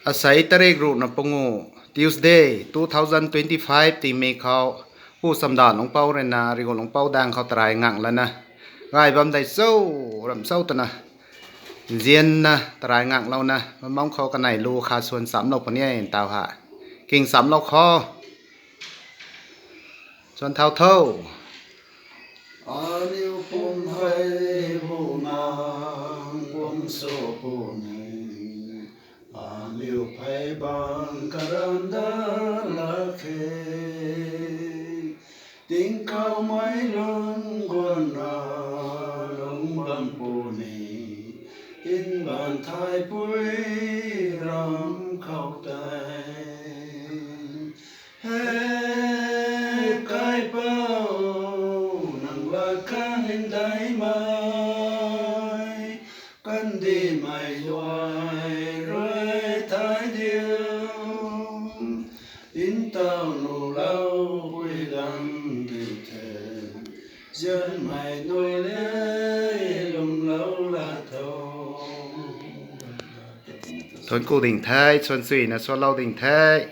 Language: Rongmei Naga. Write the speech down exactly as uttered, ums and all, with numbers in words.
Asei tarik ruhna pangu, Tuesday, two thousand twenty-five tingmei khou, Pu Chamdan Lungpou rui na Rigu Lungpou daeng khou tarai ngangh lana, gay bam dei cho, ram cho twna, nzianna tarai nganglou na, bam khou kanei lu kha suan chamlou puni e ntaw ha. King chamlou kho. Suan thau tho. Aniu pum hei bu nang pum so puni. Aniu phey bang karan da la khe. Tingkauhmei lung guan na lung bam puni. Tin bang thai pui ram khou tei. He kaipouc, nang lat kan hymdaihmei, kandihmei luai rui thai diu. Ntaw nuhlou pui gang di the, nzianmei nui le lwmlou la tho. Thuanc ku ding the, suan chuina suanlou ding the.